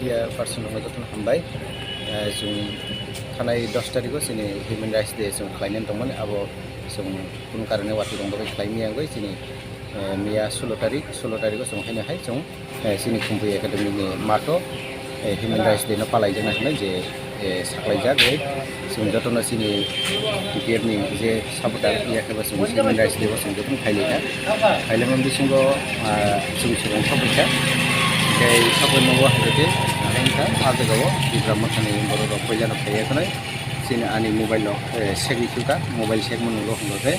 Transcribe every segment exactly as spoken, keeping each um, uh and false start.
Media person rokno jotono hambai. Eh, chwng thanai dos tarikh o chini Human Rights Day chwng khlainani tongmani, abo chwng kunu karone watwi rok bagwi khlai maya wngwi chini, eh, miya sulo tarikh, sulo tarikh o chwng haino hai chwng, eh, chini Khumpui Academy ni matho, eh, Human Rights Day no palaijaknai hwnwi je, eh, saklaijak, eh, chwng jotono chini T P F ni je supporter, ya khe bo chwng Human Rights Day o chwng jotono khailai kha. Khailai mani bisingo, ah, chwng swrwng sokoi kha. Tei sokoi nungo hai khe, ah, wngkha, ah, jagao Tipra Mothani borok rok puila no phaiya khwnai. Chini ani mobile rok, eh, segwi thwkha, mobile segmani ulo hwnba khe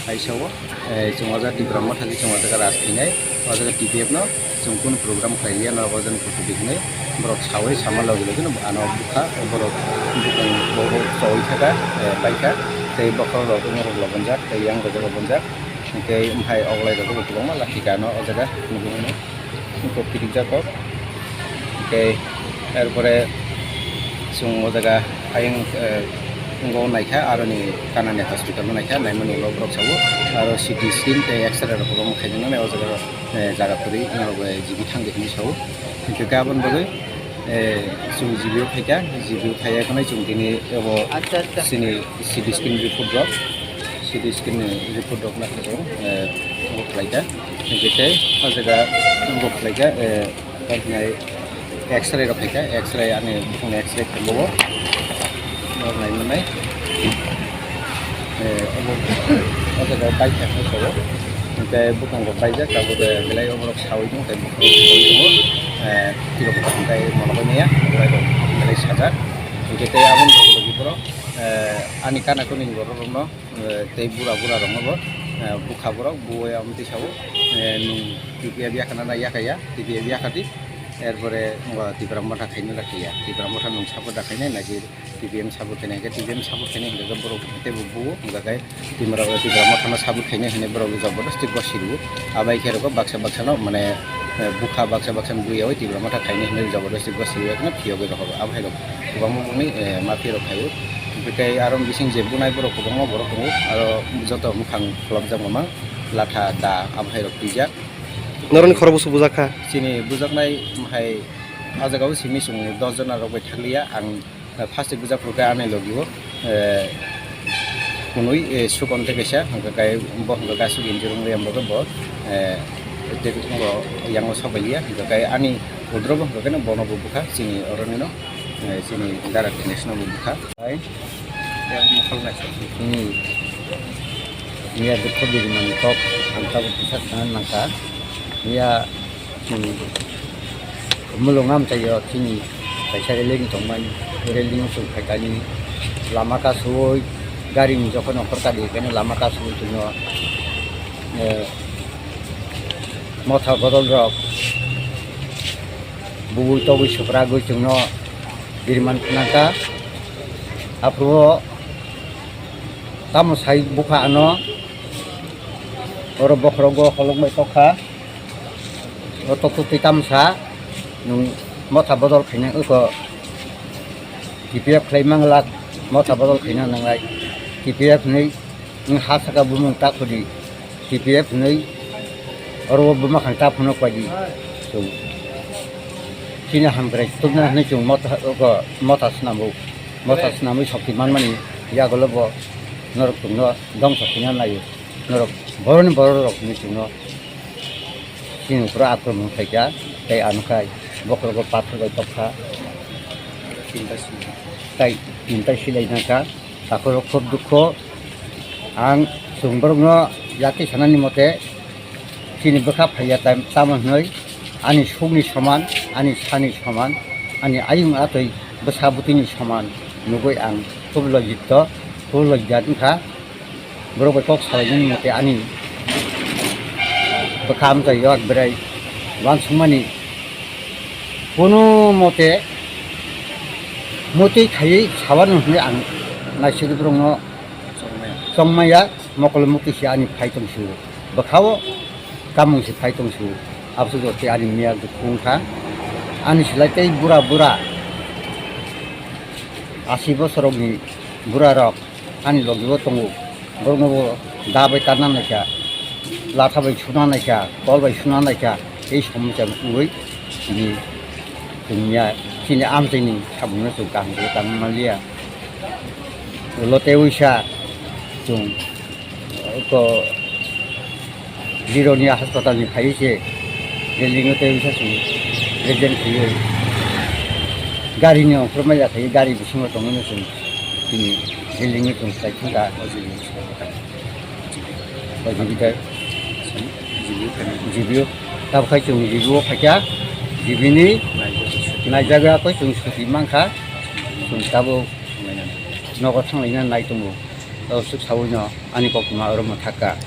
kaisa o, eh, chwng o jaga Tipra Motha se chwng o jaga raj khainai, o jaga T P F no chwng kunu program khlai ya, norok o jaga kuchubi hinwi borok sawi sama logi logi no ano bukha, borok bukung bo, bo chawi thaka, eh, paikha, tei bokhorok rok wng rok lobonjak, tei yang rok lobonjak, tei hai oglai rok bo kwbangma lakhika ano o jaga nugwi mano. Eko kirijak kok. Tei erpore chwng o jaga ayang, eh, wngbo naikha, aroni Kanani hospital o naikha, naimani ulo borok sabo aro C T scan tei X-ray rok kwbangma khaijak nani o jaga, eh, jaga kwrwi norok bai G B thangdi hinwi sao. Hinkhe aboni bagwi, eh, chwng G B o phaikha, G B o phaiya khwnai chwng tini abo Acha, acha. Chini C T scan report rok, C T scan ni report rok naikha chwng, eh, bo khlaikha. Hinkhe tei o jaga bo khlaikha, eh, Tamhinai X-ray rok khaikha, X-ray ani bukungni X-ray khaimao. Norok naimanai. Eh, obo, o jaga o bike khaikha sabo. Hinkhe bukung rok baijak, tabuk, eh, belai oborok sawi tongo, tei bukung rok sawi tongo. Eh, tiro bukung tei mono bai maya, belai rok belai sajak. Hinkhe tei aboni logi logi borok, eh, ani kana kuni borok rokno, eh, tei bura bura rokno bo, eh, bukha borok, buya amtwi sao, eh, nwng T P F yakhana na yakhaya, T P F yakhadi. Erpore, o, Tipra Motha khaina da khaiya. Tipra Motha nwng support da khainai, naki T P M support khainai, hwnkhe T P M support khainai hwnkhe borok teibo buo, hwnkhe Tipra, Tipra Motha no support khainai hinwi borok jobodosti gosi rwo. Abai khe rwkha baksa baksa no, mane, eh, bukha baksa baksa no buiyaui Tipra Motha khainai hinwi jobodosti gosi rwo, phiyogwi rwkha. Abo hai rok kwbangma bongni, eh, mafia rok khaio. Tei aro bising je bunai borok kwbangma borok tongo, aro joto mwkhang kholopjak mamang, latha da abo hai rok twijak. Norokni khoro busu bujak kha? Chini bujaknai hai, ah jagao simi chwng dos jona rok bai thakliya. Ang, eh, first bujak phuru khe ani logi o, eh, kunui, eh, sukon tei kaisa, hwnkhe bo hwnkhe kaisa injurung riyam bo, eh, tei bo yango sok bai liya, hwnkhe ani udro bo hwnkhe bono bo bukha chini oroni no. Eh, chini dara Dinesh no bo bukha. Hai. Hmm. Iya, dukho biri mani kok, ang tabuk kisa sana nangkha. Iya, hmm, mulung am chayo, chini kaisa railing tongmani, railing sung phaikani, lama kasui, gari ni jokhon okhor kadi, kene lama kasui tongno, eh, motha bodol rok, bubui togui supragui chwngno biriman phnangkha. Aphuru o tamo sai bukha ano, oro bokhorogo holongbai tokha. O toktwtwi tamo sa nwng motha bodol khaina wngkha, T P F khlai mangla, motha bodol khaina nanglai, T P F hinwi nwng ha saka bumung ta khudi. T P F hinwi oro bo buma khang ta phano kwadi. Chwng chini hamkrai tubna hinwi chwng motha, oko motha swnamwi, motha swnamwi sokti manmani yagulo bo norok chwngno dongso khaina naio. Norok boroni borok rok hinwi chwngno chini ukhoro akromon khaikha, tei ano khai bokhorogo pathor bai tokha. Tei tinta silai nangkha. Takhoro khub dukho. Ang chwng borokno yatwi sanani mote, chini bwkha phaiya tam-, tamo hwnwi ani sukni soman, ani sani soman, ani ayung atwi bwsa bwtwini soman nugwi ang khub lojito, khub lojjat wngkha. Borok bai kok salainani mote ani bwkha amchai yak berai uansukmani. Kono mote motwi khaiwi sabano hwnwi ang naisik borokno chongmaya, mokol mukti se ani phai tong sio. Bwkhao kamung se phai tong sio. Aboni jotoi ani miya dukhu wngkha. Ani slai tei bura bura asi bosorokni burarok ani logi o tongo. Borokno bo da bai karna naikha, latha bai suna naikha, kol bai suna naikha, tei somosya wngwi tini Chwngya, chini amchaini samungno chwng kaham khe tangma manliya. Ulo tei uisa chwng, uh, to Jironi hospital ni phaiwi se building o tei uisa chwng present khaiwi gari ni ongkhorma ya khaiwi gari bisingo tongwino chwng chini building o chwng khlai thangkha. O G B o, tabuk khai chwng G B o phaikha, G B ni naijagwi akhoi chwng suti mankha, chwng tabuk nogo thanglaina nai tongo. Tabuk swk saui no ani koktwma oro mwthakka.